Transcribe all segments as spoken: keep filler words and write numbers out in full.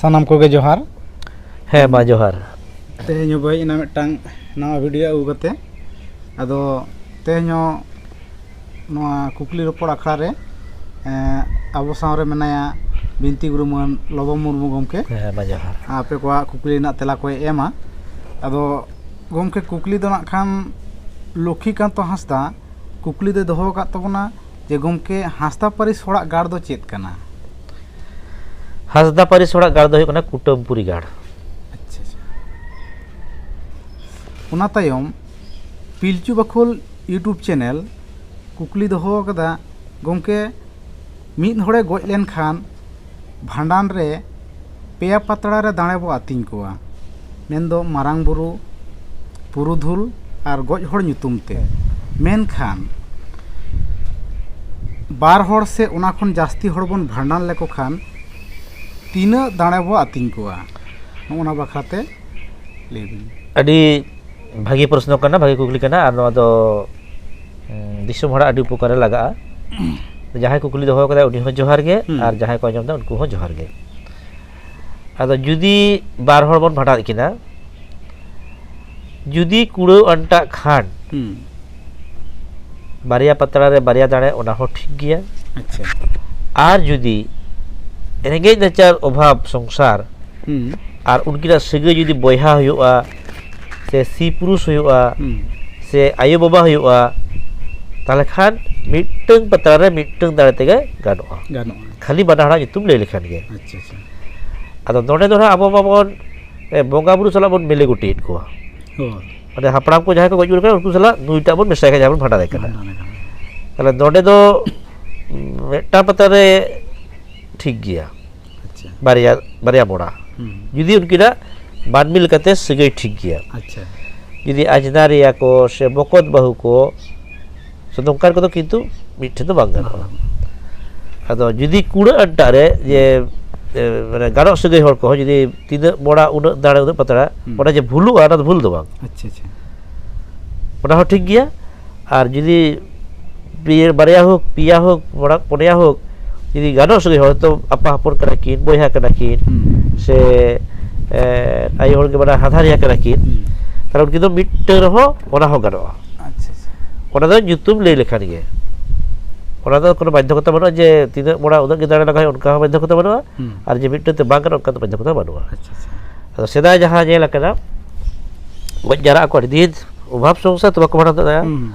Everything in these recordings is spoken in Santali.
ᱥᱟᱱᱟᱢ ᱠᱚᱜᱮ ᱡᱚᱦᱟᱨ᱾ ᱦᱮᱸ, ᱢᱟ ᱡᱚᱦᱟᱨ᱾ ᱛᱮᱦᱮᱧ ᱦᱚᱸ ᱵᱚ ᱦᱮᱡ ᱮᱱᱟ ᱢᱤᱫᱴᱟᱝ ᱱᱟᱣᱟ ᱵᱷᱤᱰᱤᱭᱳ ᱟᱹᱜᱩ ᱠᱟᱛᱮ᱾ ᱟᱫᱚ ᱛᱮᱦᱮᱧ ᱦᱚᱸ ᱱᱚᱣᱟ ᱠᱩᱠᱞᱤ ᱨᱚᱯᱚᱲ ᱟᱠᱷᱲᱟ ᱨᱮ, ᱮᱸ, ᱟᱵᱚ ᱥᱟᱶ ᱨᱮ ᱢᱮᱱᱟᱭᱟ ᱵᱤᱱᱛᱤ ᱜᱩᱨᱩ ᱢᱟᱹᱱ ᱞᱚᱵᱚ ᱢᱩᱨᱢᱩ ᱜᱚᱢᱠᱮ᱾ ᱦᱮᱸ, ᱢᱟ ᱡᱚᱦᱟᱨ᱾ ᱟᱯᱮ ᱠᱚᱣᱟᱜ ᱠᱩᱠᱞᱤ ᱨᱮᱱᱟᱜ ᱛᱮᱞᱟ ᱠᱚᱭ ᱮᱢᱟ᱾ ᱟᱫᱚ ᱜᱚᱢᱠᱮ, ᱠᱩᱠᱞᱤ ᱫᱚ ᱱᱟᱜ ᱠᱷᱟᱱ ᱞᱚᱠᱠᱷᱤᱠᱟᱱᱛᱚ ᱦᱟᱸᱥᱫᱟ ᱠᱩᱠᱞᱤ ᱫᱚᱭ ᱫᱚᱦᱚ ᱟᱠᱟᱫ ᱛᱟᱵᱚᱱᱟ ᱡᱮ, ᱜᱚᱢᱠᱮ, ᱦᱟᱸᱥᱫᱟ ᱯᱟᱹᱨᱤᱥ ᱦᱚᱲᱟᱜ ᱜᱟᱲ ᱫᱚ ᱪᱮᱫ ᱠᱟᱱᱟ? ᱦᱟᱸᱥᱫᱟ ᱯᱟᱹᱨᱤᱥ ᱦᱚᱲᱟᱜ ᱜᱟᱲ ᱫᱚ ᱦᱩᱭᱩᱜ ᱠᱟᱱᱟ ᱠᱩᱴᱟᱹᱢᱯᱩᱨᱤ ᱜᱟᱲ᱾ ᱟᱪᱪᱷᱟ, ᱟᱪᱪᱷᱟ᱾ ᱚᱱᱟ ᱛᱟᱭᱚᱢ ᱯᱤᱞᱪᱩ ᱵᱟᱠᱷᱳᱞ YouTube ᱪᱮᱱᱮᱞ ᱠᱩᱠᱞᱤ ᱫᱚᱦᱚ ᱟᱠᱟᱫᱟ, ᱜᱚᱢᱠᱮ, ᱢᱤᱫ ᱦᱚᱲᱮ ᱜᱚᱡ ᱞᱮᱱᱠᱷᱟᱱ ᱵᱷᱟᱸᱰᱟᱱ ᱨᱮ ᱯᱮᱭᱟ ᱯᱟᱛᱲᱟ ᱨᱮ ᱫᱟᱲᱮ ᱵᱚ ᱟᱹᱛᱤᱧ ᱠᱚᱣᱟ, ᱢᱮᱱᱫᱚ ᱢᱟᱨᱟᱝ ᱵᱩᱨᱩ, ᱯᱩᱨᱩᱫᱷᱩᱞ ᱟᱨ ᱜᱚᱡ ᱦᱚᱲ ᱧᱩᱛᱩᱢ ᱛᱮ᱾ ᱢᱮᱱᱠᱷᱟᱱ ᱵᱟᱨ ᱦᱚᱲ ᱥᱮ ᱚᱱᱟ ᱠᱷᱚᱱ ᱡᱟᱹᱥᱛᱤ ᱦᱚᱲ ᱵᱚᱱ ᱵᱷᱟᱸᱰᱟᱱ ᱞᱮᱠᱚ ᱠᱷᱟᱱ ᱛᱤᱱᱟᱹᱜ ᱫᱟᱲᱮ ᱵᱚ ᱟᱹᱛᱤᱧ ᱠᱚᱣᱟ? ᱱᱚᱜᱼᱚ ᱱᱟ ᱵᱟᱠᱷᱨᱟ ᱛᱮ ᱞᱟᱹᱭ ᱵᱤᱱ᱾ ᱟᱹᱰᱤ ᱵᱷᱟᱹᱜᱤ ᱯᱨᱚᱥᱱᱚ ᱠᱟᱱᱟ, ᱵᱷᱟᱹᱜᱤ ᱠᱩᱠᱞᱤ ᱠᱟᱱᱟ, ᱟᱨ ᱱᱚᱣᱟ ᱫᱚ, ᱩᱸ, ᱫᱤᱥᱚᱢ ᱦᱚᱲᱟᱜ ᱟᱹᱰᱤ ᱩᱯᱚᱠᱟᱨ ᱨᱮ ᱞᱟᱜᱟᱜᱼᱟ᱾ ᱡᱟᱦᱟᱸᱭ ᱠᱩᱠᱞᱤ ᱫᱚᱦᱚ ᱠᱟᱫᱟ, ᱩᱱᱤ ᱦᱚᱸ ᱡᱚᱦᱟᱨ ᱜᱮ, ᱦᱩᱸ᱾ ᱟᱨ ᱡᱟᱦᱟᱸᱭ ᱠᱚ ᱟᱸᱡᱚᱢ ᱮᱫᱟ, ᱩᱱᱠᱩ ᱦᱚᱸ ᱡᱚᱦᱟᱨ ᱜᱮ᱾ ᱟᱫᱚ ᱡᱩᱫᱤ ᱵᱟᱨ ᱦᱚᱲ ᱵᱚᱱ ᱵᱷᱟᱸᱰᱟᱱᱮᱫ ᱠᱤᱱᱟ, ᱡᱩᱫᱤ ᱠᱩᱲᱟᱹᱣ ᱟᱱᱴᱟᱜ ᱠᱷᱟᱱ, ᱦᱩᱸ᱾ ᱵᱟᱨᱭᱟ ᱯᱟᱛᱲᱟ ᱨᱮ ᱵᱟᱨᱭᱟ ᱫᱟᱲᱮ, ᱚᱱᱟ ᱦᱚᱸ ᱴᱷᱤᱠ ᱜᱮᱭᱟ᱾ ᱟᱪᱪᱷᱟ᱾ ᱟᱨ ᱡᱩᱫᱤ ᱨᱮᱸᱜᱮᱡ ᱱᱟᱪᱟᱨ ᱚᱵᱷᱟᱵᱽ ᱥᱚᱝᱥᱟᱨ, ᱦᱩᱸ᱾ ᱟᱨ ᱩᱱᱠᱤᱱᱟᱜ ᱥᱟᱹᱜᱟᱹᱭ ᱡᱩᱫᱤ ᱵᱚᱭᱦᱟ ᱦᱩᱭᱩᱜᱼᱟ, ᱥᱮ ᱥᱤ ᱯᱩᱨᱩᱥ ᱦᱩᱭᱩᱜᱼᱟ, ᱦᱩᱸ᱾ ᱥᱮ ᱟᱭᱳ ᱵᱟᱵᱟ ᱦᱩᱭᱩᱜᱼᱟ, ᱛᱟᱦᱚᱞᱮ ᱠᱷᱟᱱ ᱢᱤᱫᱴᱟᱝ ᱯᱟᱛᱲᱟ ᱨᱮ ᱢᱤᱫᱴᱟᱝ ᱫᱟᱲᱮ ᱛᱮᱜᱮ ᱜᱟᱱᱚᱜᱼᱟ᱾ ᱜᱟᱱᱚᱜᱼᱟ᱾ ᱠᱷᱟᱹᱞᱤ ᱵᱟᱱᱟ ᱦᱚᱲᱟᱜ ᱧᱩᱛᱩᱢ ᱞᱟᱹᱭ ᱞᱮᱠᱷᱟᱱ ᱜᱮ᱾ ᱟᱪᱪᱷᱟ, ᱟᱪᱪᱷᱟ᱾ ᱟᱫᱚ ᱱᱚᱰᱮ ᱫᱚ ᱱᱟᱦᱟᱜ ᱟᱵᱚ ᱢᱟᱵᱚᱱ, ᱮ, ᱵᱚᱸᱜᱟ ᱵᱩᱨᱩ ᱥᱟᱞᱟᱜ ᱵᱚᱱ ᱢᱤᱞᱮ ᱜᱩᱴᱤᱭᱮᱫ ᱠᱚᱣᱟ᱾ ᱦᱳᱭ᱾ ᱢᱟᱱᱮ ᱦᱟᱯᱲᱟᱢ ᱠᱚ ᱡᱟᱦᱟᱸᱭ ᱠᱚ ᱜᱚᱡ ᱜᱩᱨ ᱠᱟᱱᱟ, ᱩᱱᱠᱩ ᱥᱟᱞᱟᱜ ᱱᱩᱭᱴᱟᱜ ᱵᱚᱱ ᱢᱮᱥᱟᱭ ᱠᱷᱟᱱ ᱡᱟᱦᱟᱸ ᱵᱚᱱ ᱵᱷᱟᱸᱰᱟᱱ ᱮ ᱠᱟᱱᱟ᱾ ᱵᱷᱟᱸᱰᱟᱱ ᱮ ᱠᱟᱱᱟ᱾ ᱛᱟᱦᱚᱞᱮ ᱱᱚᱰᱮ ᱫᱚ, ᱩᱸ, ᱢᱤᱫᱴᱟᱝ ᱯᱟᱛᱲᱟ ᱨᱮ ᱴᱷᱤᱠ ᱜᱮᱭᱟ᱾ ᱟᱪᱪᱷᱟ᱾ ᱵᱟᱨᱭᱟ, ᱵᱟᱨᱭᱟ ᱢᱚᱲᱟ᱾ ᱦᱩᱸ᱾ ᱡᱩᱫᱤ ᱩᱱᱠᱤᱱᱟᱜ ᱢᱟᱹᱱᱢᱤ ᱞᱮᱠᱟᱛᱮ ᱥᱟᱹᱜᱟᱹᱭ ᱴᱷᱤᱠ ᱜᱮᱭᱟ᱾ ᱟᱪᱪᱷᱟ᱾ ᱡᱩᱫᱤ ᱟᱡᱽᱱᱟᱨᱤᱭᱟ ᱠᱚ ᱥᱮ ᱵᱚᱠᱚᱛ ᱵᱟᱹᱦᱩ ᱠᱚ, ᱥᱮ ᱱᱚᱝᱠᱟᱱ ᱠᱚᱫᱚ ᱠᱤᱱᱛᱩ ᱢᱤᱫ ᱴᱷᱮᱱ ᱫᱚ ᱵᱟᱝ ᱜᱟᱱᱚᱜᱼᱟ᱾ ᱵᱟᱝ᱾ ᱟᱫᱚ ᱡᱩᱫᱤ ᱠᱩᱲᱟᱹ ᱟᱱᱴᱟᱜ ᱨᱮ ᱡᱮ, ᱮ, ᱢᱟᱱᱮ ᱜᱟᱱᱚᱜ ᱥᱟᱹᱜᱟᱹᱭ ᱦᱚᱲ ᱠᱚᱦᱚᱸ ᱡᱩᱫᱤ ᱛᱤᱱᱟᱹᱜ ᱢᱚᱲᱟ ᱩᱱᱟᱹᱜ ᱫᱟᱲᱮ ᱩᱱᱟᱹᱜ ᱯᱟᱛᱲᱟ, ᱦᱩᱸ᱾ ᱚᱱᱟ ᱡᱮ ᱵᱷᱩᱞᱩᱜᱼᱟ, ᱚᱱᱟ ᱫᱚ ᱵᱷᱩᱞ ᱫᱚ ᱵᱟᱝ᱾ ᱟᱪᱪᱷᱟ, ᱟᱪᱪᱷᱟ᱾ ᱚᱱᱟ ᱦᱚᱸ ᱴᱷᱤᱠ ᱜᱮᱭᱟ᱾ ᱟᱨ ᱡᱩᱫᱤ ᱯᱮ-, ᱵᱟᱨᱭᱟ ᱦᱳᱠ, ᱯᱮᱭᱟ ᱦᱳᱠ, ᱢᱚᱲᱟ, ᱯᱩᱱᱭᱟ ᱦᱳᱠ, ᱡᱩᱫᱤ ᱜᱟᱱᱚᱜ ᱥᱟᱹᱜᱟᱹᱭ ᱦᱚᱲ, ᱛᱚ ᱟᱯᱟ ᱦᱚᱯᱚᱱ ᱠᱟᱱᱟ ᱠᱤᱱ, ᱵᱚᱭᱦᱟ ᱠᱟᱱᱟ ᱠᱤᱱ, ᱦᱩᱸ᱾ ᱥᱮ, ᱮ, ᱟᱭᱳ ᱦᱚᱲ ᱜᱮ ᱵᱟᱱᱟᱨ ᱦᱟᱱᱦᱟᱨᱤᱭᱟ ᱠᱟᱱᱟ ᱠᱤᱱ, ᱦᱩᱸ᱾ ᱛᱟᱦᱞᱮ ᱩᱱᱠᱤᱱ ᱫᱚ ᱢᱤᱫᱴᱟᱹᱝ ᱨᱮᱦᱚᱸ ᱚᱱᱟ ᱦᱚᱸ ᱜᱟᱱᱚᱜᱼᱟ᱾ ᱟᱪᱪᱷᱟ, ᱟᱪᱪᱷᱟ᱾ ᱚᱱᱟ ᱫᱚ ᱧᱩᱛᱩᱢ ᱞᱟᱹᱭ ᱞᱮᱠᱷᱟᱱ ᱜᱮ᱾ ᱚᱱᱟ ᱫᱚ ᱠᱳᱱᱳ ᱵᱟᱫᱽᱫᱷᱚᱠᱚᱛᱟ ᱵᱟᱹᱱᱩᱜᱼᱟ ᱡᱮ ᱛᱤᱱᱟᱹᱜ ᱢᱚᱲᱟ ᱩᱱᱟᱹᱜ ᱜᱮ ᱫᱟᱲᱮ ᱞᱟᱜᱟᱣ ᱦᱩᱭᱩᱜᱼᱟ, ᱚᱱᱠᱟ ᱦᱚᱸ ᱵᱟᱫᱽᱫᱷᱚᱠᱚᱛᱟ ᱵᱟᱹᱱᱩᱜᱼᱟ᱾ ᱦᱩᱸ᱾ ᱟᱨ ᱡᱮ ᱢᱤᱫᱴᱟᱹᱝ ᱛᱮ ᱵᱟᱝ ᱜᱟᱱᱚᱜᱼᱟ, ᱚᱱᱠᱟ ᱫᱚ ᱵᱟᱫᱽᱫᱷᱚᱠᱚᱛᱟ ᱵᱟᱹᱱᱩᱜᱼᱟ᱾ ᱟᱪᱪᱷᱟ, ᱟᱪᱪᱷᱟ᱾ ᱟᱫᱚ ᱥᱮᱫᱟᱭ ᱡᱟᱦᱟᱸ ᱧᱮᱞ ᱟᱠᱟᱱᱟ, ᱜᱚᱡ ᱡᱟᱣᱨᱟᱜ ᱟᱠᱚ ᱟᱹᱰᱤ ᱫᱤᱱ, ᱚᱵᱷᱟᱵᱽ ᱥᱚᱝᱥᱟᱨ ᱛᱮ ᱵᱟᱠᱚ ᱢᱟᱱᱟᱣ ᱫᱟᱲᱮᱭᱟᱜᱼᱟ᱾ ᱦᱩᱸ᱾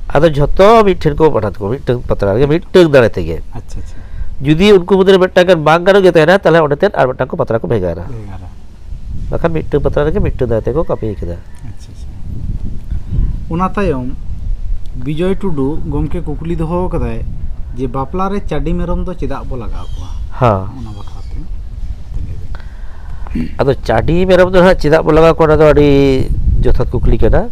ᱟᱫᱚ ᱡᱷᱚᱛᱚ ᱢᱤᱫ ᱴᱷᱮᱱ ᱠᱚ ᱢᱟᱱᱟᱣ ᱛᱟᱠᱚ, ᱢᱤᱫᱴᱟᱹᱝ ᱯᱟᱛᱲᱟ ᱨᱮᱜᱮ, ᱢᱤᱫᱴᱟᱹᱝ ᱫᱟᱲᱮ ᱛᱮᱜᱮ᱾ ᱟᱪᱪᱷᱟ, ᱟᱪᱪᱷᱟ᱾ ᱡᱩᱫᱤ ᱩᱱᱠᱩ ᱢᱩᱫᱽᱨᱮ ᱢᱤᱫᱴᱟᱝ ᱜᱟᱱ ᱵᱟᱝ ᱜᱟᱱᱚᱜ ᱜᱮ ᱛᱟᱦᱮᱱᱟ, ᱛᱟᱦᱞᱮ ᱚᱸᱰᱮ ᱛᱮᱫ ᱟᱨ ᱢᱤᱫᱴᱟᱝ ᱠᱚ ᱯᱟᱛᱲᱟ ᱠᱚ ᱵᱷᱮᱜᱟᱨᱟ᱾ ᱵᱷᱮᱜᱟᱨᱟ᱾ ᱵᱟᱠᱷᱟᱱ ᱢᱤᱫᱴᱟᱹᱝ ᱯᱟᱛᱲᱟ ᱨᱮᱜᱮ ᱢᱤᱫᱴᱟᱹᱝ ᱫᱟᱲᱮ ᱛᱮᱠᱚ ᱠᱟᱹᱢᱤ ᱠᱮᱫᱟ᱾ ᱟᱪᱪᱷᱟ, ᱟᱪᱪᱷᱟ᱾ ᱚᱱᱟ ᱛᱟᱭᱚᱢ ᱵᱤᱡᱚᱭ ᱴᱩᱰᱩ ᱜᱚᱢᱠᱮ ᱠᱩᱠᱞᱤ ᱫᱚᱦᱚ ᱟᱠᱟᱫᱟᱭ ᱡᱮ ᱵᱟᱯᱞᱟ ᱨᱮ ᱪᱟᱹᱰᱤ ᱢᱮᱨᱚᱢ ᱫᱚ ᱪᱮᱫᱟᱜ ᱵᱚ ᱞᱟᱜᱟᱣ ᱠᱚᱣᱟ? ᱦᱮᱸ᱾ ᱚᱱᱟ ᱵᱟᱠᱷᱨᱟ ᱛᱮ ᱞᱟᱹᱭ ᱵᱮᱱ᱾ ᱟᱫᱚ ᱪᱟᱹᱰᱤ ᱢᱮᱨᱚᱢ ᱫᱚ ᱦᱟᱸᱜ ᱪᱮᱫᱟᱜ ᱵᱚ ᱞᱟᱜᱟᱣ ᱠᱚᱣᱟ, ᱚᱱᱟ ᱫᱚ ᱟᱹᱰᱤ ᱡᱚᱛᱷᱟᱛ ᱠᱩᱠᱞᱤ ᱠᱟᱱᱟ᱾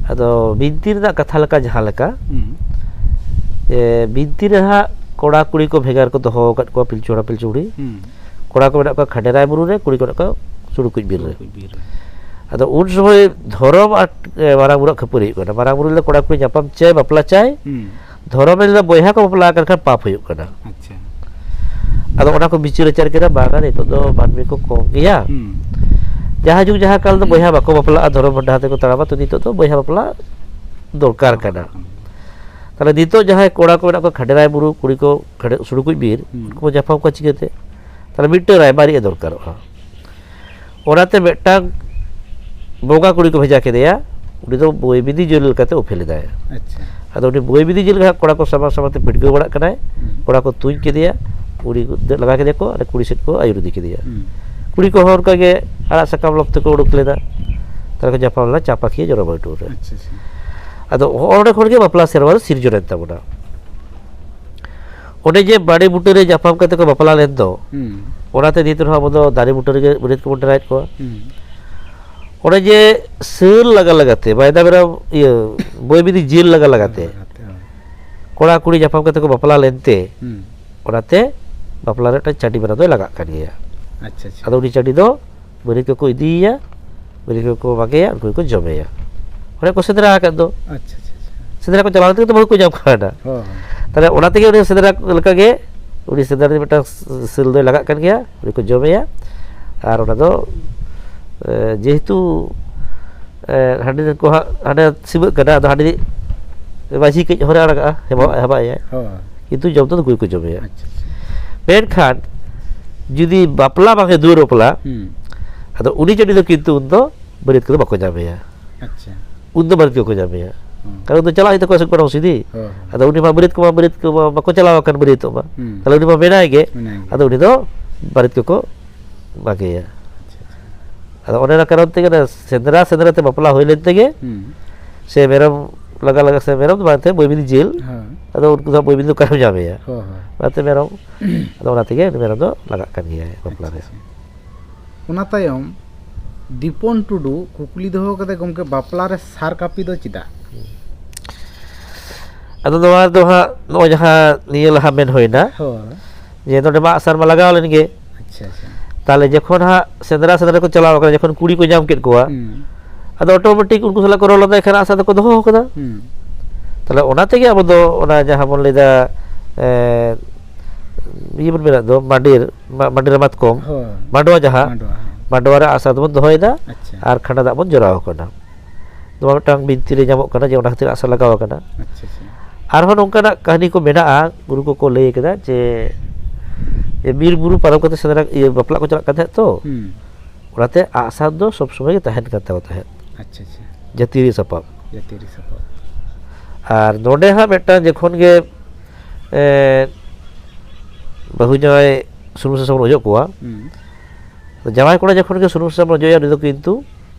ᱟᱫᱚ ᱵᱤᱱᱛᱤ ᱨᱮᱱᱟᱜ ᱠᱟᱛᱷᱟ ᱞᱮᱠᱟ ᱡᱟᱦᱟᱸ ᱞᱮᱠᱟ, ᱦᱩᱸ᱾ ᱡᱮ ᱵᱤᱱᱛᱤ ᱨᱮ ᱦᱟᱸᱜ ᱠᱚᱲᱟ ᱠᱩᱲᱤ ᱠᱚ ᱵᱷᱮᱜᱟᱨ ᱠᱚ ᱫᱚᱦᱚ ᱟᱠᱟᱫ ᱠᱚᱣᱟ, ᱯᱤᱞᱪᱩ ᱦᱟᱲᱟᱢ ᱯᱤᱞᱪᱩ ᱵᱩᱲᱦᱤ᱾ ᱦᱩᱸ᱾ ᱠᱚᱲᱟ ᱠᱚ ᱢᱮᱱᱟᱜ ᱠᱚᱣᱟ ᱠᱷᱟᱸᱰᱮᱨᱟᱭ ᱵᱩᱨᱩ ᱨᱮ, ᱠᱩᱲᱤ ᱠᱚ ᱢᱮᱱᱟᱜ ᱠᱚᱣᱟ ᱥᱩᱲᱩᱠᱩᱡ ᱵᱤᱨ ᱨᱮ᱾ ᱥᱩᱲᱩᱠᱩᱡ ᱵᱤᱨ ᱨᱮ᱾ ᱟᱫᱚ ᱩᱱ ᱥᱚᱢᱚᱭ ᱫᱷᱚᱨᱚᱢ ᱟᱨ, ᱮ, ᱢᱟᱨᱟᱝ ᱵᱩᱨᱩᱣᱟᱜ ᱠᱷᱟᱹᱯᱟᱹᱨᱤ ᱦᱩᱭᱩᱜ ᱠᱟᱱᱟ᱾ ᱢᱟᱨᱟᱝ ᱵᱩᱨᱩ ᱞᱟᱹᱭᱫᱟ ᱠᱚᱲᱟ ᱠᱩᱲᱤ ᱧᱟᱯᱟᱢ ᱪᱟᱹᱭ, ᱵᱟᱯᱞᱟ ᱪᱟᱹᱭ᱾ ᱦᱩᱸ᱾ ᱫᱷᱚᱨᱚᱢ ᱨᱮ ᱞᱟᱹᱭᱫᱟ ᱵᱚᱭᱦᱟ ᱠᱚ ᱵᱟᱯᱞᱟ ᱟᱠᱟᱱ ᱠᱷᱟᱱ ᱯᱟᱯ ᱦᱩᱭᱩᱜ ᱠᱟᱱᱟ᱾ ᱟᱪᱪᱷᱟ᱾ ᱟᱫᱚ ᱚᱱᱟ ᱠᱚ ᱵᱤᱪᱟᱹᱨ ᱟᱪᱟᱨ ᱠᱮᱫᱟ, ᱵᱟᱝᱟ, ᱱᱤᱛᱚᱜ ᱫᱚ ᱢᱟᱹᱱᱢᱤ ᱠᱚ ᱠᱚᱢ ᱜᱮᱭᱟ᱾ ᱦᱩᱸ᱾ ᱡᱟᱦᱟᱸ ᱡᱩᱜᱽ ᱡᱟᱦᱟᱸ ᱠᱟᱞ ᱫᱚ ᱵᱚᱭᱦᱟ ᱵᱟᱠᱚ ᱵᱟᱯᱞᱟᱜᱼᱟ, ᱫᱷᱚᱨᱚᱢ ᱰᱟᱦᱟᱨ ᱛᱮᱠᱚ ᱛᱟᱲᱟᱢᱟ, ᱛᱚ ᱱᱤᱛᱚᱜ ᱫᱚ ᱵᱚᱭᱦᱟ ᱵᱟᱯᱞᱟ ᱫᱚᱨᱠᱟᱨ ᱠᱟᱱᱟ᱾ ᱫᱚᱨᱠᱟᱨ ᱠᱟᱱᱟ᱾ ᱛᱟᱦᱞᱮ ᱱᱤᱛᱚᱜ ᱡᱟᱦᱟᱸᱭ ᱠᱚᱲᱟ ᱠᱚ ᱢᱮᱱᱟᱜ ᱠᱚᱣᱟ ᱠᱷᱟᱸᱰᱮᱨᱟᱭ ᱵᱩᱨᱩ, ᱠᱩᱲᱤ ᱠᱚ ᱠᱷᱟᱸᱰᱮ-, ᱥᱩᱲᱩᱠᱩᱡ ᱵᱤᱨ, ᱦᱩᱸ᱾ ᱩᱱᱠᱩ ᱠᱚ ᱧᱟᱯᱟᱢ ᱠᱚᱣᱟ ᱪᱤᱠᱟᱹᱛᱮ? ᱛᱟᱦᱞᱮ ᱢᱤᱫᱴᱟᱝ ᱨᱟᱭᱵᱟᱨᱤᱡ ᱮ ᱫᱚᱨᱠᱟᱨᱚᱜᱼᱟ᱾ ᱚᱱᱟᱛᱮ ᱢᱤᱫᱴᱟᱝ ᱵᱚᱸᱜᱟ ᱠᱩᱲᱤ ᱠᱚ ᱵᱷᱮᱡᱟ ᱠᱮᱫᱮᱭᱟ, ᱩᱱᱤ ᱫᱚ ᱵᱳᱭ ᱵᱤᱫᱷᱤ ᱡᱟᱹᱨᱤ ᱞᱮᱠᱟᱛᱮ ᱚᱯᱷᱮᱞ ᱮᱫᱟᱭ᱾ ᱟᱪᱪᱷᱟ᱾ ᱟᱫᱚ ᱩᱱᱤ ᱵᱳᱭ ᱵᱤᱫᱷᱤ ᱡᱟᱹᱨᱤ ᱞᱮᱠᱟ ᱠᱚᱲᱟ ᱠᱚ ᱥᱟᱢᱟᱝ ᱥᱟᱢᱟᱝ ᱛᱮ ᱯᱤᱰᱜᱟᱹᱣ ᱵᱟᱲᱟᱜ ᱠᱟᱱᱟᱭ, ᱦᱩᱸ᱾ ᱠᱚᱲᱟ ᱠᱚ ᱛᱩᱧ ᱠᱮᱫᱮᱭᱟ, ᱠᱩᱲᱤ ᱠᱚ ᱫᱟᱹᱲ ᱞᱟᱜᱟ ᱠᱮᱫᱮᱭᱟ ᱠᱚ, ᱟᱨ ᱠᱩᱲᱤ ᱥᱮᱫ ᱠᱚ ᱟᱹᱭᱩᱨ ᱤᱫᱤ ᱠᱮᱫᱮᱭᱟ᱾ ᱦᱩᱸ᱾ ᱠᱩᱲᱤ ᱠᱚᱦᱚᱸ ᱚᱱᱠᱟ ᱜᱮ ᱟᱲᱟᱜ ᱥᱟᱠᱟᱢ ᱞᱚᱯ ᱛᱮᱠᱚ ᱩᱰᱩᱠ ᱞᱮᱫᱟ, ᱛᱟᱦᱞᱮ ᱠᱚ ᱧᱟᱯᱟᱢ ᱞᱮᱱᱟ ᱪᱟᱯᱟᱠᱤᱭᱟᱹ ᱡᱚᱱᱚ ᱵᱟᱹᱭᱴᱩ ᱨᱮ᱾ ᱟᱪᱪᱷᱟ, ᱟᱪᱪᱷᱟ᱾ ᱟᱫᱚ ᱚᱸᱰᱮ ᱠᱷᱚᱱ ᱜᱮ ᱵᱟᱯᱞᱟ ᱥᱮᱨᱣᱟ ᱫᱚ ᱥᱤᱨᱡᱚᱱᱮᱱ ᱛᱟᱵᱚᱱᱟ᱾ ᱚᱱᱮ ᱡᱮ ᱵᱟᱲᱮ ᱵᱩᱴᱟᱹ ᱨᱮ ᱧᱟᱯᱟᱢ ᱠᱟᱛᱮ ᱠᱚ ᱵᱟᱯᱞᱟ ᱞᱮᱱ ᱫᱚ, ᱦᱩᱸ᱾ ᱚᱱᱟᱛᱮ ᱱᱤᱛ ᱨᱮᱦᱚᱸ ᱟᱵᱚ ᱫᱚ ᱫᱟᱨᱮ ᱵᱩᱴᱟᱹ ᱨᱮᱜᱮ ᱵᱟᱹᱨᱭᱟᱹᱛ ᱠᱚᱵᱚᱱ ᱰᱮᱨᱟᱭᱮᱫ ᱠᱚᱣᱟ᱾ ᱦᱩᱸ᱾ ᱚᱱᱮ ᱡᱮ ᱥᱟᱹᱞ ᱞᱟᱜᱟ ᱞᱟᱜᱟᱛᱮ, ᱵᱟᱭᱫᱟ ᱢᱮᱨᱚᱢ, ᱤᱭᱟᱹ, ᱵᱳᱭ ᱵᱤᱫᱷᱤ ᱡᱟᱹᱨᱤ ᱞᱟᱜᱟ ᱞᱟᱜᱟᱛᱮ, ᱞᱟᱜᱟᱛᱮ, ᱦᱳᱭ᱾ ᱠᱚᱲᱟ ᱠᱩᱲᱤ ᱧᱟᱯᱟᱢ ᱠᱟᱛᱮ ᱠᱚ ᱵᱟᱯᱞᱟ ᱞᱮᱱᱛᱮ, ᱦᱩᱸ᱾ ᱚᱱᱟᱛᱮ ᱵᱟᱯᱞᱟ ᱨᱮ ᱢᱤᱫᱴᱟᱝ ᱪᱟᱹᱰᱤ ᱢᱮᱨᱚᱢ ᱫᱚᱭ ᱞᱟᱜᱟᱜ ᱠᱟᱱ ᱜᱮᱭᱟ᱾ ᱟᱪᱪᱷᱟ, ᱟᱪᱪᱷᱟ᱾ ᱟᱫᱚ ᱩᱱᱤ ᱪᱟᱹᱰᱤ ᱫᱚ ᱵᱟᱹᱨᱭᱟᱹᱛ ᱠᱚᱠᱚ ᱤᱫᱤᱭᱮᱭᱟ, ᱵᱟᱹᱨᱭᱟᱹᱛ ᱠᱚᱠᱚ ᱵᱟᱜᱮᱭᱟ, ᱩᱱᱠᱩ ᱜᱮᱠᱚ ᱡᱚᱢᱮᱭᱟ᱾ ᱚᱱᱮ ᱠᱚ ᱥᱮᱸᱫᱽᱨᱟ ᱟᱠᱟᱫ ᱫᱚ᱾ ᱟᱪᱪᱷᱟ, ᱟᱪᱪᱷᱟ, ᱟᱪᱪᱷᱟ᱾ ᱥᱮᱸᱫᱽᱨᱟ ᱠᱚ ᱪᱟᱞᱟᱣ ᱠᱟᱛᱮ ᱫᱚ ᱵᱟᱹᱦᱩ ᱠᱚ ᱧᱟᱢ ᱠᱟᱣᱱᱟ᱾ ᱦᱳᱭ, ᱦᱳᱭ᱾ ᱛᱟᱦᱞᱮ ᱚᱱᱟ ᱛᱮᱜᱮ ᱩᱱᱤ ᱥᱮᱸᱫᱽᱨᱟ ᱞᱮᱠᱟᱜᱮ ᱩᱱᱤ ᱥᱮᱸᱫᱽᱨᱟ ᱨᱤᱱᱤᱡ ᱢᱤᱫᱴᱟᱝ ᱥᱤᱞ ᱫᱚᱭ ᱞᱟᱜᱟᱜ ᱠᱟᱱ ᱜᱮᱭᱟ, ᱩᱱᱤ ᱠᱚ ᱡᱚᱢᱮᱭᱟ᱾ ᱟᱨ ᱚᱱᱟ ᱫᱚ ᱡᱮᱦᱮᱛᱩ ᱦᱟᱺᱰᱤ ᱠᱚ ᱦᱟᱸᱜ ᱦᱟᱸᱰᱮ ᱥᱤᱢᱟᱹᱜ ᱠᱟᱱᱟ, ᱟᱫᱚ ᱦᱟᱺᱰᱤ ᱢᱟᱹᱡᱷᱤ ᱠᱟᱹᱡ ᱦᱚᱨᱮ ᱟᱲᱟᱜᱟᱜᱼᱟ, ᱦᱮᱵᱟ ᱦᱮᱵᱟᱭᱟᱭ᱾ ᱦᱳᱭ᱾ ᱠᱤᱱᱛᱩ ᱡᱚᱢ ᱫᱚ ᱱᱩᱠᱩ ᱜᱮᱠᱚ ᱡᱚᱢᱮᱭᱟ᱾ ᱟᱪᱪᱷᱟ, ᱟᱪᱪᱷᱟ᱾ ᱢᱮᱱᱠᱷᱟᱱ ᱡᱩᱫᱤ ᱵᱟᱯᱞᱟ ᱵᱟᱝ ᱦᱩᱭᱩᱜ, ᱫᱩᱣᱟᱹᱨ ᱵᱟᱯᱞᱟ, ᱦᱩᱸ᱾ ᱟᱫᱚ ᱩᱱᱤ ᱪᱟᱹᱰᱤ ᱫᱚ ᱠᱤᱱᱛᱩ ᱩᱱᱫᱚ ᱵᱟᱹᱨᱭᱟᱹᱛ ᱠᱚᱫᱚ ᱵᱟᱠᱚ ᱧᱟᱢᱮᱭᱟ᱾ ᱟᱪᱪᱷᱟ᱾ ᱩᱱᱫᱚ ᱵᱟᱹᱨᱭᱟᱹᱛ ᱠᱚᱠᱚ ᱧᱟᱢᱮᱭᱟ᱾ ᱦᱩᱸ᱾ ᱠᱟᱨᱚᱱ ᱩᱱᱫᱚ ᱪᱟᱞᱟᱜ ᱦᱩᱭᱩᱜ ᱛᱟᱠᱚᱣᱟ ᱥᱮ ᱜᱚᱱᱚᱝ ᱥᱤᱫᱤ᱾ ᱦᱳᱭ, ᱦᱳᱭ᱾ ᱟᱫᱚ ᱩᱱᱤ ᱢᱟ ᱵᱟᱹᱨᱭᱟᱹᱛ ᱠᱚᱢᱟ ᱵᱟᱹᱨᱭᱟᱹᱛ ᱠᱚᱢᱟ ᱵᱟᱠᱚ ᱪᱟᱞᱟᱣ ᱟᱠᱟᱱ ᱵᱟᱹᱨᱭᱟᱹᱛᱚᱜ ᱢᱟ᱾ ᱦᱩᱸ᱾ ᱛᱟᱦᱞᱮ ᱩᱱᱤ ᱢᱟ ᱢᱮᱱᱟᱭ ᱜᱮ᱾ ᱢᱮᱱᱟᱭ ᱜᱮ᱾ ᱟᱫᱚ ᱩᱱᱤ ᱫᱚ ᱵᱟᱹᱨᱭᱟᱹᱛ ᱠᱚᱠᱚ ᱢᱟᱜᱮᱭᱟ᱾ ᱟᱪᱪᱷᱟ, ᱟᱪᱪᱷᱟ᱾ ᱟᱫᱚ ᱚᱱᱮ ᱚᱱᱟ ᱠᱟᱨᱚᱱ ᱛᱮᱜᱮ ᱚᱱᱟ ᱥᱮᱸᱫᱽᱨᱟ ᱥᱮᱸᱫᱽᱨᱟ ᱛᱮ ᱵᱟᱯᱞᱟ ᱦᱩᱭ ᱞᱮᱱ ᱛᱮᱜᱮ ᱦᱩᱸ᱾ ᱥᱮ ᱢᱮᱨᱚᱢ ᱞᱟᱜᱟ ᱞᱟᱜᱟ ᱥᱮ ᱢᱮᱨᱚᱢ ᱫᱚ ᱵᱟᱝ ᱛᱮ ᱵᱟᱹᱭ ᱵᱤᱫᱤ ᱡᱤᱞ᱾ ᱦᱳᱭ᱾ ᱟᱫᱚ ᱩᱱᱠᱩ ᱫᱚ ᱵᱟᱹᱭ ᱵᱤᱫᱤ ᱫᱚ ᱚᱠᱟᱨᱮᱢ ᱧᱟᱢᱮᱭᱟ? ᱦᱳᱭ, ᱦᱳᱭ᱾ ᱚᱱᱟᱛᱮ ᱢᱮᱨᱚᱢ, ᱟᱫᱚ ᱚᱱᱟ ᱛᱮᱜᱮ ᱩᱱᱤ ᱢᱮᱨᱚᱢ ᱫᱚ ᱞᱟᱜᱟᱜ ᱠᱟᱱ ᱜᱮᱭᱟᱭ ᱵᱟᱯᱞᱟ ᱨᱮ᱾ ᱟᱪᱪᱷᱟ, ᱟᱪᱪᱷᱟ᱾ ᱚᱱᱟ ᱛᱟᱭᱚᱢ ᱫᱤᱯᱚᱱ ᱴᱩᱰᱩ ᱠᱩᱠᱞᱤ ᱫᱚᱦᱚ ᱠᱟᱫᱟ, ᱜᱚᱢᱠᱮ, ᱵᱟᱯᱞᱟ ᱨᱮ ᱥᱟᱨ ᱠᱟᱹᱯᱤ ᱫᱚ ᱪᱮᱫᱟᱜ? ᱟᱫᱚ ᱱᱚᱣᱟ ᱫᱚ ᱦᱟᱸᱜ ᱱᱚᱜᱼᱚᱭ ᱡᱟᱦᱟᱸ ᱱᱤᱭᱟᱹ ᱞᱟᱦᱟ ᱢᱮᱱ ᱦᱩᱭᱱᱟ, ᱦᱳᱭ᱾ ᱡᱮ ᱱᱚᱰᱮ ᱢᱟ ᱟᱜᱼᱥᱟᱨ ᱢᱟ ᱞᱟᱜᱟᱣ ᱞᱮᱱ ᱜᱮ᱾ ᱟᱪᱪᱷᱟ, ᱟᱪᱪᱷᱟ᱾ ᱛᱟᱦᱞᱮ ᱡᱚᱠᱷᱚᱱ ᱦᱟᱸᱜ ᱥᱮᱸᱫᱽᱨᱟ ᱥᱮᱸᱫᱽᱨᱟ ᱠᱚ ᱪᱟᱞᱟᱣ ᱟᱠᱟᱱᱟ, ᱡᱚᱠᱷᱚᱱ ᱠᱩᱲᱤ ᱠᱚ ᱧᱟᱢ ᱠᱮᱫ ᱠᱚᱣᱟ, ᱦᱩᱸ᱾ ᱟᱫᱚ ᱚᱴᱳᱢᱮᱴᱤᱠ ᱩᱱᱠᱩ ᱥᱟᱞᱟᱜ ᱠᱚ ᱨᱚᱲ ᱞᱟᱸᱫᱟᱭ ᱠᱷᱟᱱ ᱟᱜᱼᱥᱟᱨ ᱫᱚᱠᱚ ᱫᱚᱦᱚ ᱟᱠᱟᱫᱟ᱾ ᱦᱩᱸ᱾ ᱛᱟᱦᱞᱮ ᱚᱱᱟ ᱛᱮᱜᱮ ᱟᱵᱚ ᱫᱚ ᱚᱱᱟ ᱡᱟᱦᱟᱸ ᱵᱚᱱ ᱞᱟᱹᱭᱫᱟ, ᱮᱸ, ᱤᱭᱟᱹ ᱵᱚᱱ ᱢᱮᱱᱟᱜ ᱫᱚ, ᱢᱟᱹᱰᱤᱨ, ᱢᱟ-, ᱢᱟᱹᱰᱤᱨ ᱢᱟᱛᱠᱚᱢ, ᱦᱳᱭ᱾ ᱢᱟᱰᱣᱟ ᱡᱟᱦᱟᱸ, ᱢᱟᱰᱣᱟ, ᱦᱮᱸ᱾ ᱢᱟᱰᱣᱟ ᱨᱮ ᱟᱜᱼᱥᱟᱨ ᱫᱚᱵᱚᱱ ᱫᱚᱦᱚᱭᱮᱫᱟ ᱟᱪᱪᱷᱟ᱾ ᱟᱨ ᱠᱷᱟᱸᱰᱟ ᱫᱟᱜ ᱵᱚᱱ ᱡᱚᱨᱟᱣ ᱟᱠᱚ ᱠᱟᱱᱟ᱾ ᱱᱚᱣᱟ ᱢᱤᱫᱴᱟᱝ ᱵᱤᱱᱛᱤ ᱨᱮ ᱧᱟᱢᱚᱜ ᱠᱟᱱᱟ ᱡᱮ ᱚᱱᱟ ᱠᱷᱟᱹᱛᱤᱨ ᱟᱜᱼᱥᱟᱨ ᱞᱟᱜᱟᱣ ᱟᱠᱟᱱᱟ᱾ ᱟᱪᱪᱷᱟ, ᱟᱪᱪᱷᱟ᱾ ᱟᱨᱦᱚᱸ ᱱᱚᱝᱠᱟᱱᱟᱜ ᱠᱟᱹᱦᱱᱤ ᱠᱚ ᱢᱮᱱᱟᱜᱼᱟ, ᱜᱩᱨᱩ ᱠᱚᱠᱚ ᱞᱟᱹᱭ ᱠᱟᱫᱟ ᱡᱮ, ᱡᱮ ᱵᱤᱨ ᱵᱩᱨᱩ ᱯᱟᱨᱚᱢ ᱠᱟᱛᱮ ᱥᱮᱸᱫᱽᱨᱟ, ᱤᱭᱟᱹ, ᱵᱟᱯᱞᱟᱜ ᱠᱚ ᱪᱟᱞᱟᱜ ᱠᱟᱱ ᱛᱟᱦᱮᱸᱫ ᱛᱚ, ᱦᱩᱸ᱾ ᱚᱱᱟᱛᱮ ᱟᱜᱼᱥᱟᱨ ᱫᱚ ᱥᱚᱵ ᱥᱚᱢᱚᱭ ᱜᱮ ᱛᱟᱦᱮᱱ ᱠᱟᱱ ᱛᱟᱠᱚ ᱛᱟᱦᱮᱸᱫ᱾ ᱟᱪᱪᱷᱟ, ᱟᱪᱪᱷᱟ᱾ ᱡᱟᱹᱛᱤᱭᱟᱹᱨᱤ ᱥᱟᱯᱟᱵ᱾ ᱡᱟᱹᱛᱤᱭᱟᱹᱨᱤ ᱥᱟᱯᱟᱵ᱾ ᱟᱨ ᱱᱚᱰᱮ ᱦᱟᱸᱜ ᱢᱤᱫᱴᱟᱝ ᱡᱚᱠᱷᱚᱱ ᱜᱮ, ᱮᱸ, ᱵᱟᱹᱦᱩ ᱡᱟᱶᱟᱭ ᱥᱩᱱᱩᱢ ᱥᱟᱥᱟᱝ ᱵᱚᱱ ᱚᱡᱚᱜ ᱠᱚᱣᱟ, ᱦᱩᱸ᱾ ᱡᱟᱶᱟᱭ ᱠᱚᱲᱟ ᱡᱚᱠᱷᱚᱱ ᱜᱮ ᱥᱩᱱᱩᱢ ᱥᱟᱥᱟᱝ ᱵᱚᱱ ᱚᱡᱚᱜ ᱮᱭᱟ, ᱩᱱᱤ ᱫᱚ ᱠᱤᱱᱛᱩ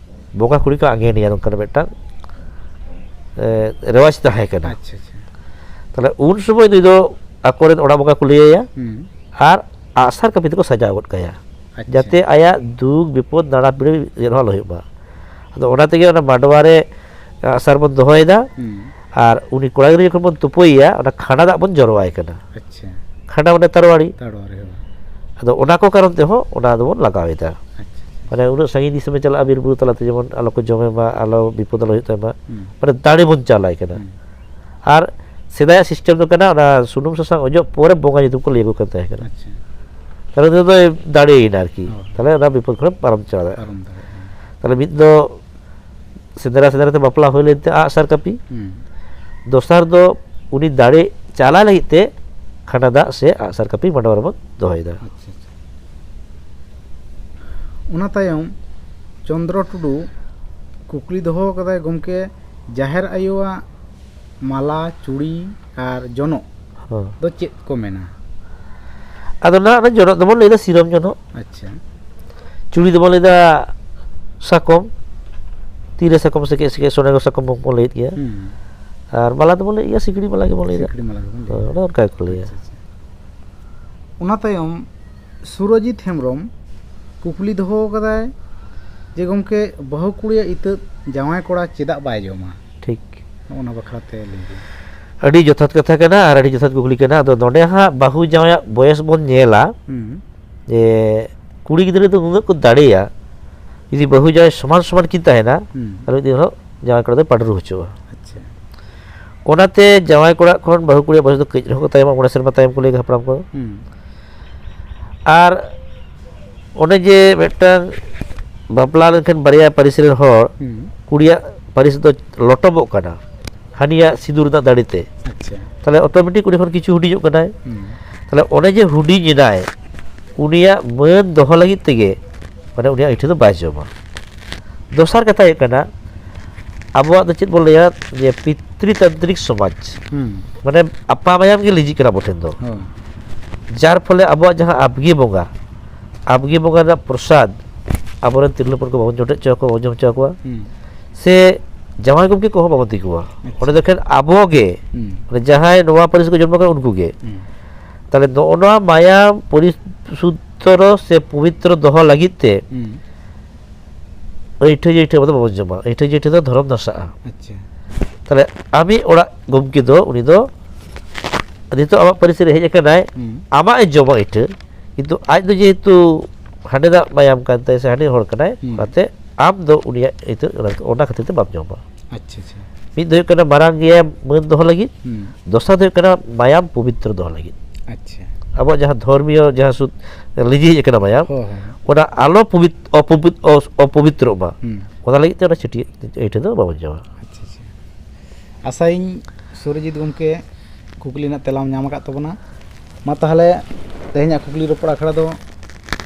ᱵᱚᱸᱜᱟ ᱠᱩᱲᱤ ᱠᱚ ᱟᱸᱜᱮᱱᱮᱭᱟ, ᱱᱚᱝᱠᱟᱱ ᱢᱤᱫᱴᱟᱝ, ᱮ, ᱨᱮᱣᱟᱡᱽ ᱛᱟᱦᱮᱸ ᱠᱟᱱᱟ᱾ ᱟᱪᱪᱷᱟ, ᱟᱪᱪᱷᱟ᱾ ᱛᱟᱦᱞᱮ ᱩᱱ ᱥᱚᱢᱚᱭ ᱱᱩᱭ ᱫᱚ ᱟᱠᱚᱨᱮᱱ ᱚᱲᱟᱜ ᱵᱚᱸᱜᱟ ᱠᱚ ᱞᱟᱹᱭ ᱟᱭᱟ, ᱦᱩᱸ᱾ ᱟᱨ ᱟᱜᱼᱥᱟᱨ ᱠᱟᱹᱯᱤ ᱛᱮᱠᱚ ᱥᱟᱡᱟᱣ ᱜᱚᱫ ᱠᱟᱭᱟ, ᱟᱪᱪᱷᱟ᱾ ᱡᱟᱛᱮ ᱟᱭᱟᱜ ᱫᱩᱠ ᱵᱤᱯᱚᱫ ᱱᱟᱲᱟ ᱯᱤᱲᱟᱹ ᱪᱮᱫ ᱦᱚᱸ ᱟᱞᱚ ᱦᱩᱭᱩᱜ ᱢᱟ᱾ ᱟᱫᱚ ᱚᱱᱟ ᱛᱮᱜᱮ ᱚᱱᱟ ᱢᱟᱰᱣᱟ ᱨᱮ ᱟᱜᱼᱥᱟᱨ ᱵᱚᱱ ᱫᱚᱦᱚᱭᱮᱫᱟ, ᱦᱩᱸ᱾ ᱟᱨ ᱩᱱᱤ ᱠᱚᱲᱟ ᱜᱤᱫᱽᱨᱟᱹ ᱡᱚᱠᱷᱚᱱ ᱵᱚᱱ ᱛᱩᱯᱩᱭᱮᱭᱟ, ᱚᱱᱟ ᱠᱷᱟᱸᱰᱟ ᱫᱟᱜ ᱵᱚᱱ ᱡᱚᱨᱚᱣᱟᱭ ᱠᱟᱱᱟ᱾ ᱟᱪᱪᱷᱟ᱾ ᱠᱷᱟᱸᱰᱟ ᱢᱟᱱᱮ ᱛᱟᱨᱣᱟᱲᱤ᱾ ᱛᱟᱨᱣᱟᱲᱤ, ᱦᱳᱭ᱾ ᱟᱫᱚ ᱚᱱᱟ ᱠᱚ ᱠᱟᱨᱚᱱ ᱛᱮᱦᱚᱸ ᱚᱱᱟ ᱫᱚᱵᱚᱱ ᱞᱟᱜᱟᱣ ᱮᱫᱟ᱾ ᱟᱪᱪᱷᱟ, ᱟᱪᱪᱷᱟ᱾ ᱢᱟᱱᱮ ᱩᱱᱟᱹᱜ ᱥᱟᱺᱜᱤᱧ ᱫᱤᱥᱚᱢᱮ ᱪᱟᱞᱟᱜᱼᱟ ᱵᱤᱨ ᱵᱩᱨᱩ ᱛᱟᱞᱟᱛᱮ, ᱡᱮᱢᱚᱱ ᱟᱞᱚ ᱠᱚ ᱡᱚᱢᱮ ᱢᱟ, ᱟᱞᱚ ᱵᱤᱯᱚᱫ ᱟᱞᱚ ᱦᱩᱭᱩᱜ ᱛᱟᱭ ᱢᱟ, ᱦᱩᱸ᱾ ᱢᱟᱱᱮ ᱫᱟᱲᱮ ᱵᱚᱱ ᱪᱟᱞᱟᱭ ᱠᱟᱱᱟ᱾ ᱦᱩᱸ᱾ ᱟᱨ ᱥᱮᱫᱟᱭᱟᱜ ᱥᱤᱥᱴᱮᱢ ᱫᱚ ᱠᱟᱱᱟ, ᱚᱱᱟ ᱥᱩᱱᱩᱢ ᱥᱟᱥᱟᱝ ᱚᱡᱚᱜ ᱯᱚᱨᱮ ᱵᱚᱸᱜᱟ ᱧᱩᱛᱩᱢ ᱠᱚ ᱞᱟᱹᱭ ᱟᱠᱚ ᱠᱟᱱ ᱛᱟᱦᱮᱸ ᱠᱟᱱᱟ᱾ ᱟᱪᱪᱷᱟ᱾ ᱛᱟᱦᱞᱮ ᱩᱱᱤ ᱫᱚᱭ ᱫᱟᱲᱮᱭᱮᱱᱟ ᱟᱨᱠᱤ᱾ ᱦᱳᱭ᱾ ᱛᱟᱦᱞᱮ ᱚᱱᱟ ᱵᱤᱯᱚᱫ ᱠᱷᱚᱱᱮᱢ ᱯᱟᱨᱚᱢ ᱪᱟᱞᱟᱣ ᱫᱟᱲᱮᱭᱟᱜᱼᱟ᱾ ᱯᱟᱨᱚᱢ ᱫᱟᱲᱮᱭᱟᱜᱼᱟ᱾ ᱛᱟᱦᱞᱮ ᱢᱤᱫ ᱫᱚ ᱥᱮᱸᱫᱽᱨᱟ ᱥᱮᱸᱫᱽᱨᱟ ᱛᱮ ᱵᱟᱯᱞᱟ ᱦᱩᱭ ᱞᱮᱱᱛᱮ ᱟᱜᱼᱥᱟᱨ ᱠᱟᱹᱯᱤ, ᱦᱩᱸ᱾ ᱫᱚᱥᱟᱨ ᱫᱚ ᱩᱱᱤ ᱫᱟᱲᱮ ᱪᱟᱞᱟᱣ ᱞᱟᱹᱜᱤᱫ ᱛᱮ ᱠᱷᱟᱸᱰᱟ ᱫᱟᱜ ᱥᱮ ᱟᱜᱼᱥᱟᱨ ᱠᱟᱹᱯᱤ ᱢᱟᱰᱣᱟ ᱨᱮᱵᱚᱱ ᱫᱚᱦᱚᱭᱮᱫᱟ᱾ ᱟᱪᱪᱷᱟ, ᱟᱪᱪᱷᱟ᱾ ᱚᱱᱟ ᱛᱟᱭᱚᱢ ᱪᱚᱱᱫᱨᱚ ᱴᱩᱰᱩ ᱠᱩᱠᱞᱤ ᱫᱚᱦᱚ ᱟᱠᱟᱫᱟᱭ, ᱜᱚᱢᱠᱮ, ᱡᱟᱦᱮᱨ ᱟᱭᱳᱣᱟᱜ ᱢᱟᱞᱟ, ᱪᱩᱲᱤ ᱟᱨ ᱡᱚᱱᱚᱜ ᱦᱚᱸ᱾ ᱫᱚ ᱪᱮᱫ ᱠᱚ ᱢᱮᱱᱟ? ᱟᱫᱚ ᱱᱟᱦᱟᱜ ᱚᱱᱟ ᱡᱚᱱᱚᱜ ᱫᱚᱵᱚᱱ ᱞᱟᱹᱭᱫᱟ ᱥᱤᱨᱚᱢ ᱡᱚᱱᱚᱜ, ᱟᱪᱪᱷᱟ᱾ ᱪᱩᱲᱤ ᱫᱚᱵᱚᱱ ᱞᱟᱹᱭᱫᱟ ᱥᱟᱠᱚᱢ, ᱛᱤᱨᱮ ᱥᱟᱠᱚᱢ ᱥᱮᱠᱮᱡ ᱥᱮᱠᱮᱡ ᱥᱚᱱᱮᱨᱚ ᱥᱟᱠᱚᱢ ᱵᱚᱱ ᱞᱟᱹᱭᱮᱫ ᱜᱮᱭᱟ, ᱦᱩᱸ᱾ ᱟᱨ ᱢᱟᱞᱟ ᱫᱚᱵᱚᱱ ᱞᱟᱹᱭᱮᱫ ᱜᱮᱭᱟ ᱥᱤᱠᱲᱤ ᱢᱟᱞᱟ ᱜᱮᱵᱚᱱ ᱞᱟᱹᱭᱫᱟ᱾ ᱥᱤᱠᱲᱤ ᱢᱟᱞᱟ ᱜᱮᱵᱚᱱ ᱞᱟᱹᱭᱟ᱾ ᱦᱳᱭ, ᱚᱱᱮ ᱚᱱᱠᱟ ᱜᱮᱠᱚ ᱞᱟᱹᱭᱟ᱾ ᱟᱪᱪᱷᱟ, ᱟᱪᱪᱷᱟ᱾ ᱚᱱᱟ ᱛᱟᱭᱚᱢ ᱥᱩᱨᱚᱡᱤᱛ ᱦᱮᱢᱵᱨᱚᱢ ᱠᱩᱠᱞᱤ ᱫᱚᱦᱚ ᱟᱠᱟᱫᱟᱭ ᱡᱮ, ᱜᱚᱢᱠᱮ, ᱵᱟᱹᱦᱩ ᱠᱩᱲᱤᱭᱟᱜ ᱤᱛᱟᱹᱫ ᱡᱟᱶᱟᱭ ᱠᱚᱲᱟ ᱪᱮᱫᱟᱜ ᱵᱟᱭ ᱡᱚᱢᱟ? ᱴᱷᱤᱠ᱾ ᱱᱚᱜᱼᱚ ᱱᱟ ᱵᱟᱠᱷᱨᱟ ᱛᱮ ᱞᱟᱹᱭ ᱵᱤᱱ᱾ ᱟᱹᱰᱤ ᱡᱚᱛᱷᱟᱛ ᱠᱟᱛᱷᱟ ᱠᱟᱱᱟ ᱟᱨ ᱟᱹᱰᱤ ᱡᱚᱛᱷᱟᱛ ᱠᱩᱠᱞᱤ ᱠᱟᱱᱟ᱾ ᱟᱫᱚ ᱱᱚᱰᱮ ᱦᱟᱸᱜ ᱵᱟᱹᱦᱩ ᱡᱟᱶᱟᱭᱟᱜ ᱵᱚᱭᱮᱥ ᱵᱚᱱ ᱧᱮᱞᱟ, ᱦᱩᱸ᱾ ᱡᱮ ᱠᱩᱲᱤ ᱜᱤᱫᱽᱨᱟᱹ ᱫᱚ ᱱᱩᱱᱟᱹᱜ ᱠᱚ ᱫᱟᱲᱮᱭᱟ, ᱡᱩᱫᱤ ᱵᱟᱹᱦᱩ ᱡᱟᱶᱟᱭ ᱥᱚᱢᱟᱱ ᱥᱚᱢᱟᱱ ᱠᱤᱱ ᱛᱟᱦᱮᱱᱟ, ᱦᱩᱸ᱾ ᱟᱨ ᱢᱤᱫ ᱫᱤᱱ ᱦᱤᱞᱳᱜ ᱡᱟᱶᱟᱭ ᱠᱚᱲᱟ ᱫᱚᱭ ᱯᱟᱹᱰᱨᱩ ᱦᱚᱪᱚᱜᱼᱟ᱾ ᱟᱪᱪᱷᱟ᱾ ᱚᱱᱟᱛᱮ ᱡᱟᱶᱟᱭ ᱠᱚᱲᱟ ᱠᱷᱚᱱ ᱵᱟᱹᱦᱩ ᱠᱩᱲᱤᱭᱟᱜ ᱵᱚᱭᱮᱥ ᱫᱚ ᱠᱟᱹᱡ ᱨᱮᱦᱚᱸ ᱠᱚ ᱛᱟᱭᱚᱢᱟ, ᱢᱚᱬᱮ ᱥᱮᱨᱢᱟ ᱛᱟᱭᱚᱢ ᱠᱚ ᱞᱟᱹᱭ ᱦᱟᱯᱲᱟᱢ ᱠᱚ᱾ ᱦᱩᱸ᱾ ᱟᱨ ᱚᱱᱮ ᱡᱮ ᱢᱤᱫᱴᱟᱝ ᱵᱟᱯᱞᱟ ᱞᱮᱱᱠᱷᱟᱱ ᱵᱟᱨᱭᱟ ᱯᱟᱹᱨᱤᱥ ᱨᱮᱱ ᱦᱚᱲ, ᱦᱩᱸ᱾ ᱠᱩᱲᱤᱭᱟᱜ ᱯᱟᱹᱨᱤᱥ ᱫᱚ ᱞᱚᱴᱚᱢᱚᱜ ᱠᱟᱱᱟ ᱦᱟᱹᱱᱤᱭᱟᱜ ᱥᱤᱸᱫᱩᱨ ᱨᱮᱱᱟᱜ ᱫᱟᱲᱮ ᱛᱮ᱾ ᱟᱪᱪᱷᱟ᱾ ᱛᱟᱦᱞᱮ ᱚᱴᱳᱢᱮᱴᱤᱠ ᱩᱱᱤ ᱠᱷᱚᱱ ᱠᱤᱪᱷᱩ ᱦᱩᱰᱤᱧᱚᱜ ᱠᱟᱱᱟᱭ᱾ ᱦᱩᱸ᱾ ᱛᱟᱦᱞᱮ ᱚᱱᱮ ᱡᱮ ᱦᱩᱰᱤᱧ ᱮᱱᱟᱭ, ᱩᱱᱤᱭᱟᱜ ᱢᱟᱹᱱ ᱫᱚᱦᱚ ᱞᱟᱹᱜᱤᱫ ᱛᱮᱜᱮ, ᱢᱟᱱᱮ, ᱩᱱᱤᱭᱟᱜ ᱤᱴᱷᱟᱹ ᱫᱚ ᱵᱟᱭ ᱡᱚᱢᱟ᱾ ᱫᱚᱥᱟᱨ ᱠᱟᱛᱷᱟ ᱦᱩᱭᱩᱜ ᱠᱟᱱᱟ, ᱟᱵᱚᱣᱟᱜ ᱫᱚ ᱪᱮᱫ ᱵᱚᱱ ᱞᱟᱹᱭᱟ, ᱡᱮ ᱯᱤᱛᱨᱤᱛᱟᱱᱛᱨᱤᱠ ᱥᱚᱢᱟᱡᱽ, ᱦᱩᱸ᱾ ᱢᱟᱱᱮ ᱟᱯᱟ ᱢᱟᱭᱟᱢ ᱜᱮ ᱞᱤᱸᱡᱤᱜ ᱠᱟᱱᱟ ᱟᱵᱚ ᱴᱷᱮᱱ ᱫᱚ᱾ ᱦᱳᱭ᱾ ᱡᱟᱨ ᱯᱷᱚᱞᱮ ᱟᱵᱚᱣᱟᱜ ᱡᱟᱦᱟᱸ ᱟᱵᱜᱤ ᱵᱚᱸᱜᱟ, ᱟᱵᱜᱤ ᱵᱚᱸᱜᱟ ᱨᱮᱱᱟᱜ ᱯᱨᱚᱥᱟᱫ ᱟᱵᱚᱨᱮᱱ ᱛᱤᱨᱞᱟᱹ ᱦᱚᱯᱚᱱ ᱠᱚ ᱵᱟᱵᱚᱱ ᱡᱚᱴᱮᱫ ᱦᱚᱪᱚ ᱟᱠᱚᱣᱟ, ᱵᱟᱵᱚᱱ ᱡᱚᱢ ᱦᱚᱪᱚ ᱟᱠᱚᱣᱟ, ᱦᱩᱸ᱾ ᱥᱮ ᱡᱟᱶᱟᱭ ᱜᱚᱢᱠᱮ ᱠᱚᱦᱚᱸ ᱵᱟᱵᱚᱱ ᱛᱤᱸᱜᱩᱣᱟ᱾ ᱟᱪᱪᱷᱟ᱾ ᱚᱸᱰᱮ ᱫᱚ ᱮᱠᱷᱮᱱ ᱟᱵᱚ ᱜᱮ, ᱦᱩᱸ᱾ ᱢᱟᱱᱮ ᱡᱟᱦᱟᱸᱭ ᱱᱚᱣᱟ ᱯᱟᱹᱨᱤᱥ ᱠᱚ ᱡᱚᱱᱢᱚ ᱠᱟᱱᱟ ᱩᱱᱠᱩ ᱜᱮ᱾ ᱦᱩᱸ᱾ ᱛᱟᱦᱞᱮ ᱱᱚᱜᱼᱚ ᱱᱚᱣᱟ ᱢᱟᱭᱟᱢ ᱯᱚᱨᱤᱥᱩᱫᱽᱫᱷᱚ ᱥᱮ ᱯᱚᱵᱤᱛᱨᱚ ᱫᱚᱦᱚ ᱞᱟᱹᱜᱤᱫ ᱛᱮ ᱦᱩᱸ᱾ ᱟᱹᱭᱴᱷᱟᱹ ᱡᱟᱹᱭᱴᱷᱟᱹ ᱟᱵᱚ ᱫᱚ ᱵᱟᱵᱚᱱ ᱡᱚᱢᱟ, ᱟᱹᱭᱴᱷᱟᱹ ᱡᱟᱹᱭᱴᱷᱟᱹ ᱫᱚ ᱫᱷᱚᱨᱚᱢ ᱱᱟᱥᱟᱜᱼᱟ᱾ ᱟᱪᱪᱷᱟ᱾ ᱛᱟᱦᱞᱮ ᱟᱢᱤᱡ ᱚᱲᱟᱜ ᱜᱚᱢᱠᱮ ᱫᱚ, ᱩᱱᱤ ᱫᱚ ᱱᱤᱛᱚᱜ ᱟᱢᱟᱜ ᱯᱟᱹᱨᱤᱥ ᱨᱮ ᱦᱮᱡ ᱟᱠᱟᱱᱟᱭ, ᱦᱩᱸ᱾ ᱟᱢᱟᱜ ᱮ ᱡᱚᱢᱟ ᱟᱹᱭᱴᱷᱟᱹ, ᱠᱤᱱᱛᱩ ᱟᱡ ᱫᱚ ᱡᱮᱦᱮᱛᱩ ᱦᱟᱸᱰᱮᱱᱟᱜ ᱢᱟᱭᱟᱢ ᱠᱟᱱ ᱛᱟᱭᱟ ᱥᱮ ᱦᱟᱸᱰᱮ ᱦᱚᱲ ᱠᱟᱱᱟᱭ, ᱦᱩᱸ᱾ ᱚᱱᱟᱛᱮ ᱟᱢ ᱫᱚ ᱩᱱᱤᱭᱟᱜ ᱟᱹᱭᱴᱷᱟᱹ ᱚᱱᱟ ᱠᱷᱟᱹᱛᱤᱨ ᱛᱮ ᱵᱟᱢ ᱡᱚᱢᱟ᱾ ᱟᱪᱪᱷᱟ, ᱟᱪᱪᱷᱟ᱾ ᱢᱤᱫ ᱫᱚ ᱦᱩᱭᱩᱜ ᱠᱟᱱᱟ ᱢᱟᱨᱟᱝ ᱜᱮᱭᱟᱭ ᱢᱟᱹᱱ ᱫᱚᱦᱚ ᱞᱟᱹᱜᱤᱫ, ᱦᱩᱸ᱾ ᱫᱚᱥᱟᱨ ᱫᱚ ᱦᱩᱭᱩᱜ ᱠᱟᱱᱟ ᱢᱟᱭᱟᱢ ᱯᱚᱵᱤᱛᱨᱚ ᱫᱚᱦᱚ ᱞᱟᱹᱜᱤᱫ᱾ ᱟᱪᱪᱷᱟ᱾ ᱟᱵᱚᱣᱟᱜ ᱡᱟᱦᱟᱸ ᱫᱷᱚᱨᱢᱤᱭᱚ ᱡᱟᱦᱟᱸ ᱥᱩᱫ-, ᱞᱤᱸᱡᱤ ᱦᱮᱡ ᱟᱠᱟᱱᱟ ᱢᱟᱭᱟᱢ, ᱦᱳᱭ, ᱦᱳᱭ᱾ ᱚᱱᱟ ᱟᱞᱚ ᱯᱚᱵᱤᱛ-, ᱚᱯᱚᱵᱤᱛ-, ᱚ-, ᱚᱯᱚᱵᱤᱛᱨᱚᱜ ᱢᱟ, ᱦᱩᱸ᱾ ᱚᱱᱟ ᱞᱟᱹᱜᱤᱫ ᱛᱮ ᱚᱱᱟ ᱪᱷᱟᱹᱴᱭᱟᱹ ᱟᱹᱭᱴᱷᱟᱹ ᱫᱚ ᱵᱟᱵᱚᱱ ᱡᱚᱢᱟ᱾ ᱟᱪᱪᱷᱟ, ᱟᱪᱪᱷᱟ᱾ ᱟᱥᱟᱭᱟᱹᱧ ᱥᱩᱨᱡᱤᱛ ᱜᱚᱢᱠᱮ ᱠᱩᱠᱞᱤ ᱨᱮᱱᱟᱜ ᱛᱮᱞᱟᱢ ᱧᱟᱢ ᱟᱠᱟᱫ ᱛᱟᱵᱚᱱᱟ᱾ ᱢᱟ ᱛᱟᱦᱚᱞᱮ ᱛᱮᱦᱮᱧᱟᱜ ᱠᱩᱠᱞᱤ ᱨᱚᱯᱚᱲ ᱟᱠᱷᱲᱟ ᱫᱚ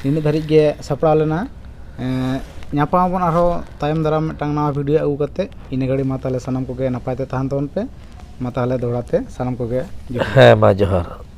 ᱱᱤᱱᱟᱹᱜ ᱫᱷᱟᱹᱨᱤᱡ ᱜᱮ ᱥᱟᱯᱲᱟᱣ ᱞᱮᱱᱟ᱾ ᱮᱸ, ᱧᱟᱯᱟᱢ ᱟᱵᱚᱱ ᱟᱨᱦᱚᱸ ᱛᱟᱭᱚᱢ ᱫᱟᱨᱟᱢ ᱢᱤᱫᱴᱟᱝ ᱱᱟᱣᱟ video ᱟᱹᱜᱩ ᱠᱟᱛᱮ᱾ ᱤᱱᱟᱹ ᱜᱷᱟᱹᱲᱤᱡ ᱢᱟ ᱛᱟᱦᱚᱞᱮ ᱥᱟᱱᱟᱢ ᱠᱚᱜᱮ ᱱᱟᱯᱟᱭ ᱛᱮ ᱛᱟᱦᱮᱱ ᱛᱟᱵᱚᱱ ᱯᱮ᱾ ᱢᱟ ᱛᱟᱦᱚᱞᱮ ᱫᱚᱦᱲᱟ ᱛᱮ ᱥᱟᱱᱟᱢ ᱠᱚᱜᱮ ᱡᱚᱦᱟᱨ᱾ ᱦᱮᱸ, ᱢᱟ ᱡᱚᱦᱟᱨ᱾